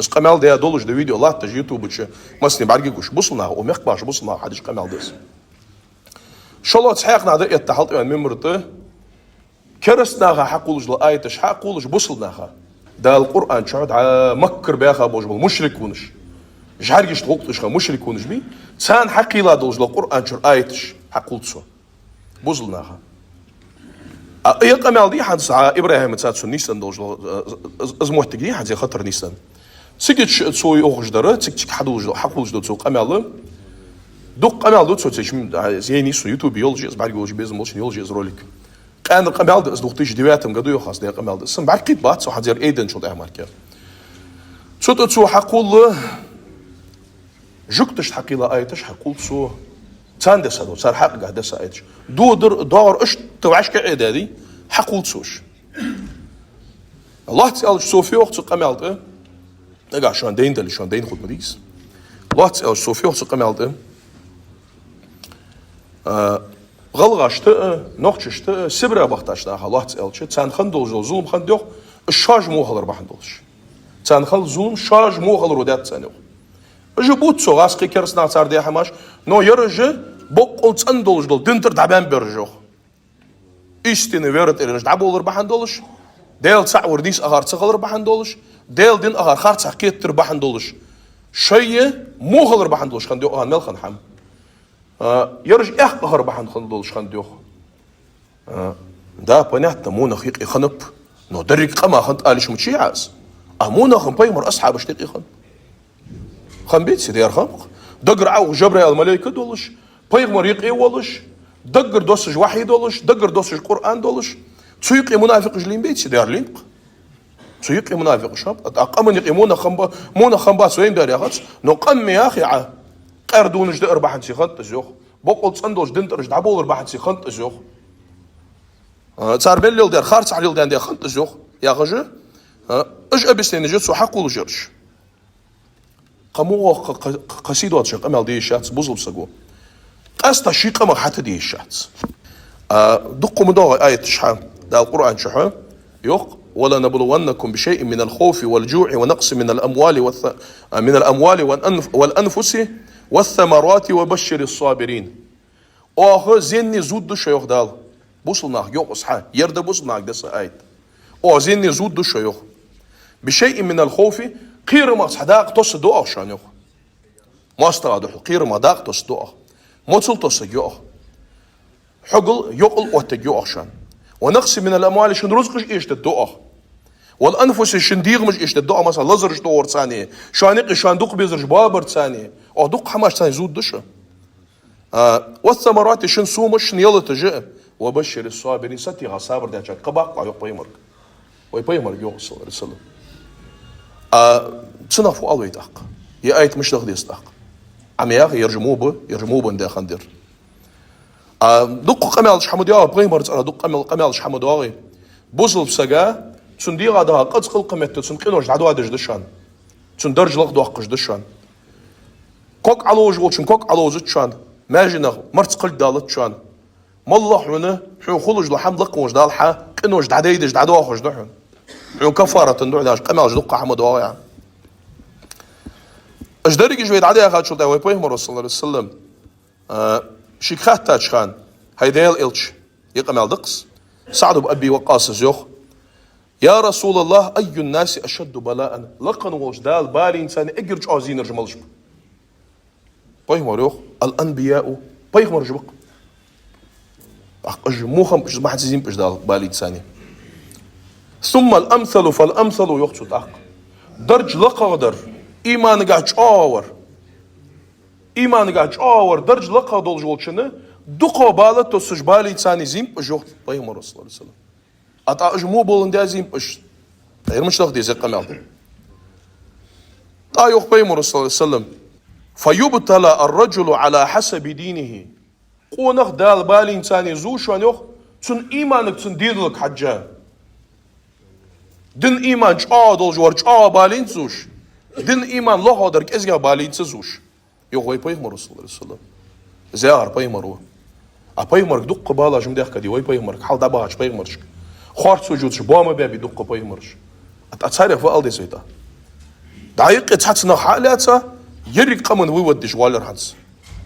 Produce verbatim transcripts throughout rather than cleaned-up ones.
Къамаьл де долаш да видео латташ ютубе чу, массане бӀаргагуш, бусалба наха, укх мехка бахаш бусалба наха хьадеш къамаьл да из. ШоллагӀа цхьаькха нах дӀаэтта хьалтӀаваьнна мимбара тӀа, кераста наха хьакхоллаш дола аяташ хьакхоллаш бусалба наха. Дала Къуръан чу дӀа Маккара баьха болаш бола мушрикунаш, жӀаргашта гӀулакх деш хинна мушрикунаш бий, царна хьакхелла долаш дола Къуръан чура аяташ хьакхолл цо бусалба наха. А, ер къамаьл дий хьона цу ИбрахӀимаца цунна нийсденна долаш дола, э, из, из моттиг дий хьона цу хатар нийсденна. Цига чу цо йоахаш дар, цига, цига хьадолаш дола, хьакхоллаш дола цо къамаьл. Дукха къамаьл да цо цу чу, а, из яйнай сона ютубе йолаш я из, бӀаргагуш безам болчоа йолаш я из ролик. Къаьнара къамаьл да из, две тысячи девятом году йоах аз ер къамаьл да из. Сона бӀаргакхийтта бац цо хӀанз ер айденначул тӀехьа мара. Цу тӀа цо хьакхолл, жугташта хьакхелла аяташ хьакхолл цо. Царна десса дола, цар хьакъехьа десса аяташ. Додар, доагӀар иштта вӀашка Ӏе даьдий, хьакхолл цо уж. Лоацца аьлча, цо фу йоах цу къамаьла тӀа? Нагахь шоана дайна дале, шоана дайна хургда из. Лоацца аьлча, цо фу йоах цу къамаьла тӀа? А, гӀалгӀашта а, нохчашта а, Сибре бахача наха лоацца аьлча, царна хинна долаш дола зулам хиннад йоах, уж шоаш во хилар бахьан долаш. Царна хинна зулам шоаш во хиларо даьд царна йоах. Уж бувц цо гӀазкхий, кераста нах, цар даь хӀамаш, но ераш боккъал цӀена долаш дола дина тӀара дӀабаьнна бар уж йоах. Истинный вера тӀара ераш дӀабовлар бахьан долаш, Даьла цаӀ вар нийса акхар ца хилар бахьан долаш, Даьла дин акхар харцахьа кхетар бахьан долаш, шоай во хилар бахьан долаш хиннад йоах, мел хинна хӀама. А, ераш эккха акхар бахьан хинна долаш хиннад йоах. А, да, понятно, во нах юкъе хиннаб, но деррига къаман хиннад ала йиш ма яц из. А во нах пайхамара асхьабашта юкъе хиннаб. Хиннабий цу дера хӀама? Даггара Ӏоухаш Жабраил малайк долаш, пайхамар юкъе волаш, даггара доссаш вахьи долаш, даггара доссаш Къуръан долаш, цу юкъе мунафикъаш лийнабий цу дера, лийнаб-кх. Цу юкъе мунафикъаш хиннаб, а къаман юкъе во нах хиннаб-, во нах хиннабац вайна дера яхац, но къам ма яхий Ӏа, къаьра дувнаш даар бахьанца хиннад из йоах. Боккъал цӀена долаш дина тӀара уж дӀабовлар бахьанца хиннад из йоах. А, цар мел леладаьр харцахьа леладаьнна да хиннад из йоах, яхаш, а, уж объясненеш я цо хьакхоллаш ераш. Кхы мо кхы, кхы, кхы сий доацаш къамаьл де йиш яц бусалба саго. Къаьстта ший къамах хьатӀаде йиш яц. А, дукха ма доагӀий аяташ хьа, Дала Къуръан чу хьа, йоах: «ولنبلونكم بشيء من الخوف والجوع ونقص من الأموال والث-، من الأموال والأنف-، والأنفس والثمرات وبشر الصابرين». Оаха зене зувргда шо, йоах Дала. Бусалба нахага йоах из хьа, ер да бусалба нахага десса аят. Оаха зене зувргда шо, йоах. «بشيء من الخوف», кхерамах цхьа дакъа тоссаргда оаха шоана, йоах. МоастагӀа духьал кхерамах дакъа тоссаргда оаха. Моцал тоссаргья оаха. Хьогал, йокъал оттаргья оаха шоана. «ونقص من الأموال», шун рузкъаш эшадергда оаха. «والأنفس», шун дегӀамаш эшадергда оаха, масала, лазараш тохарца а, шоана юкъе шоана дукха безараш боабарца а. Оаха дукха хӀамашца зувргда шо. А, «والثمرات», шун сомаш, шун ялаташ а. «وبشر الصابرين», сатийха сабар дечарга кхаъ баккха, йоах пайхамарга. Вай пайхамарга йоах, صلى الله عليه وسلم. А, цунах фу оал вай тӀаккха? Ер аят мишта деза тӀаккха? Ӏа ма яхий, ераш во ба, ераш во бенна да хиннадар. А, дукха къамаьлаш хьа ма доагӀий, пайхамара цӀерагӀа дукха къамаьл-, къамаьлаш хьа ма доагӀий. Бусалба сага, цун дегӀа даха къаца къалкъа метта, цун къинош дӀадоадеш да шоана. Цун дарж лакхдоаккхаш да шоана. Ког Ӏоловзаш волчун ког Ӏоловзац шоана. Маьженах марц кхалдалац шоана. МоллагӀа хьона, хьона хулаш дола хӀама лакхвеш Дала хьа къинош дӀадайдеш, дӀадоахаш да хьона. Хьона каффарат да хьона, аьнна, къамаьлаш дукха хьа ма доагӀий. Уж деррига уж вай дӀадаьхачул тӀехьагӀа вай пайхамара, صلى الله عليه وسلم, а, шийга хаьттача хана: «ХӀай Даьла элча», ер къамаьл да-кх из, СаӀд ибн Аби Ваккъаса йоах: «يا رسول الله، أي الناس أشد بلاء؟» Лакха волча Дала балийна царна эггара чӀоагӀа зийнараш малаш ба? Пайхамара йоах: «الأنبياء», пайхамараш ба-кх. ТӀаккха уж во хиннаб, уж бахьанца зийнаб уж Дала балийна царна. «ثم الأمثل فالأمثل», йоах цо тӀаккха. Дарж лакхагӀа дар, иманагахьа чӀоагӀа вар. Иманагахьа чӀоагӀа вар, дарж лакхагӀа долаш волчунна дукхагӀа бала тоссаш балийна царна зийнаб уж, йоах пайхамара, صلى الله عليه وسلم. А тӀаккха уж во боландаь зийнаб уж. Ер мишта деза къамаьл? ТӀаккха йоах пайхамара, صلى الله عليه وسلم: «فيبتلى الرجل على حسب دينه». Къонах Дала балийна царна зув шоана, йоах, цун иманага, цун денала хьежжа. Дин, иман чӀоагӀа долаш вар чӀоагӀа балийна зувш, дин, иман лохагӀа дар кӀезигагӀа балийна ца зувш. Йоах вай пайхамара, صلى الله عليه وسلم. Из яхар пайхамара ва. А пайхамарга дукха балаш ма дехкадий вай пайхамарга, хьалха дӀабахача пайхамарашка. Харцо жуцаш боа ма баьбий дукха пайхамараш. А тӀаккха царех фу ала деза вай тӀаккха? ДӀа юкъе цхьацца нах хьа а лаьца, еррига къаман вывод деш воаллар хӀанз.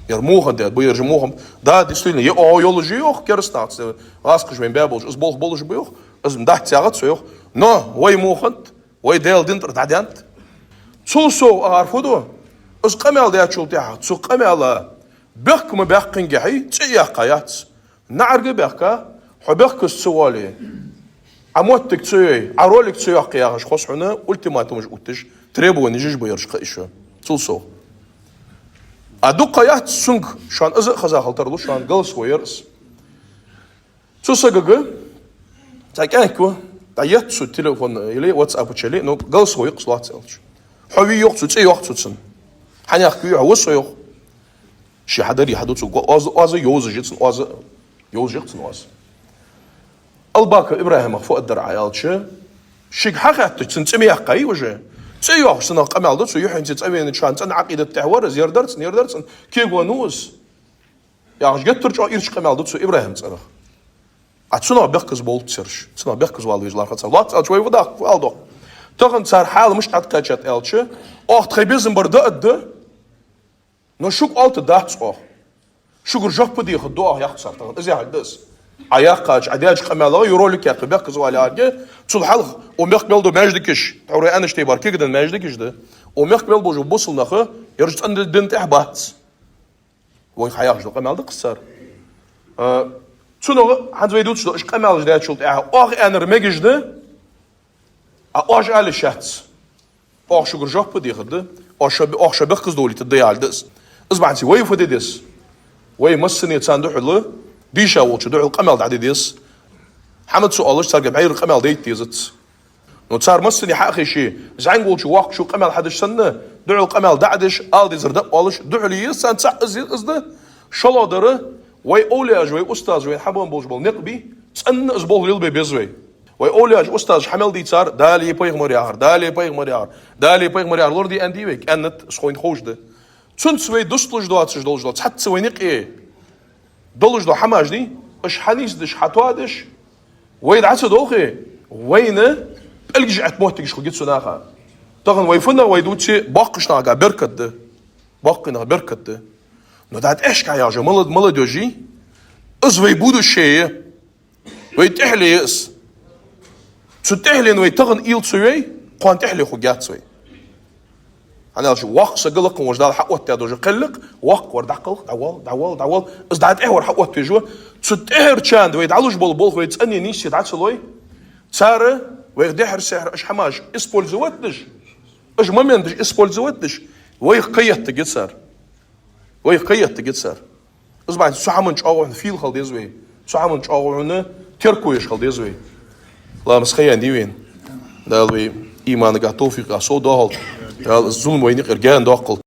Ер муха да, бу ер же муха. Да, действительно, е оагӀув йолаш я йоах керастанаца, гӀазкхаша вайна баь болаш, из болх болаш ба йоах, из дац яхац со йоах. Но вай муха да, вай Даьла дина тӀара дӀадаьннад. Цул совгӀа ар фу ду, из къамаьл даьчул тӀехьагӀа, цу къамаьла бехк ма баьккхинге хьай, цӀи а яьккха яц. НаӀарга баьхка, хьо бехказа ца воале, Ӏа моттиг ца йой, Ӏа ролик ца йоаккхе яхаш, хоза хьона ультиматумаш отташ, требованеш еш ба ераш кхы а шо. Цул совгӀа. А дукха яц цунга, шоана из а хеза хила тарлу, шоана голосовой яр из. Цу сагага, цхьа кӀаьнк ва, дӀаетт цу телефон или WhatsApp чу или, ну, голосовой йикъас лоацца аьлча. Хьо вий йоах цо, цӀи йоах цо цун. Хьанехк вий хьо, ва со йоах. Ше хьадар е хьаду цо, го-, оаз, оаз йовзаш я цун, оаз, йовзаш я цун оаз. Албаков ИбрахӀимах фу аргдар Ӏа аьлча, шийга хьахаьттача, цун цӀи ма яьккхай уже. ЦӀи йоахаш цунах къамаьл ду цо, юххьанца цӀавенача хана цӀена Ӏакъидат тӀехь вар из, ер дар цун, ер дар цун, кегон ва из. Яхаш геттара чӀоагӀа ирча къамаьл ду цо ИбрахӀима цӀерах. А цунах бехказа болт цераш, цунах бехказа вала веза лархӀа цар. Лоацца аьлча вай фу даккха, фу ала доккха. Тахан цар хьал мишта дӀакхаьчад аьлча, оаха тхай безам бар да а да, но шуга оалийтаргдац оаха. Шугара жоп дехаргда оаха, яхаш цар тахан. Из яхилга да из. Ӏа яьккхача, Ӏа даьча къамаьлага, ер ролик яьккха бехказа вала яхилга, цул хьалха, укх мехка мел дола маьждигаш, тхьовра аьннача тайпара кегаденна маьждигаш да. Укх мехка мел болча бусалба наха, ераш цӀена дина тӀехь бац. Вай хьаяхаш дола къамаьл да-кх из цар. А, цунах хӀанз вай дувцаш дола уж къамаьлаш даьчул тӀехьагӀа оаха аьннар мегаш да, а оаш ала йиш яц. Оаха шугара жоп дехаргда, оаха шо, оаха шо бехказа довлийтаргда яхилга да из. Из бахьанца вай фу де деза? Вай массане царна духьала, дийша волча духьала къамаьл дӀаде деза. Хьамаца оалаш, царга бӀайра къамаьл дайта дезац. Но цар массане хьа а хайше, зӀамига волчо воккхачо къамаьл хьадеш санна, духьала къамаьл дӀа а деш, ала дезар дӀа а оалаш, духьале еза царна цаӀ из, из да. ШоллагӀдар, вай овлияш, вай устазаш, вайна хьабаьнна болаш бола никъ бий, цӀена из болх лелабе беза вай. Вай овлияш, устазаш хьа мел дийцар, Дала е пайхамар яхар, Дала е пайхамар яхар, Дала е пайхамар яхар лораде аьнна дий вай, кӀаьннат, из хойна ховш да. Цунца вай дусталуш доацаш долаш дола, цхьацца вай никъе долаш дола хӀамаш дий, уж хьанийсдеш, хьатоадеш, вай дӀа ца дохе, вайна пӀелгаш Ӏетта моттигаш хургья цу наха. Тахан вай фуннагӀа вай дувце, боккхийча нахага беркат да. Боккхий нах беркат да. Но да тӀехьашка яхаш, молод-, молодёжь, из вай будущее я. Вай тӀехьале я из. Цу тӀехьалена вай тахан уйла ца йой, кхоана тӀехьале хургьяц вай. ХӀана аьлча воккха саг лакха волча Дала хьаоттадаь долаш кхеллакх, воккха вар дӀакхалх, дӀавала, дӀавала, дӀавала. Из дӀа тӀехьа вар хьаоттавеш ва. Цу тӀехьарчарна вай дӀалуш бола болх вай цӀене нийссе дӀа ца лой, цар вайх дехьара-сехьара уж хӀамаш использовать деш, уж моменташ использовать деш, вайх кхайеттаргья цар. Вайх кхайеттаргья цар. Из бахьанца цу хӀаман чӀоагӀа хьона фийла хила деза вай. Цу хӀаман чӀоагӀа хьона терко еш хила деза вай. Ламаз хайян дий вайна. Дала вай иманагахьа, товфикъагахьа совдоахалда. Дала из зулам вайна юкъера гаьна доаккхалда.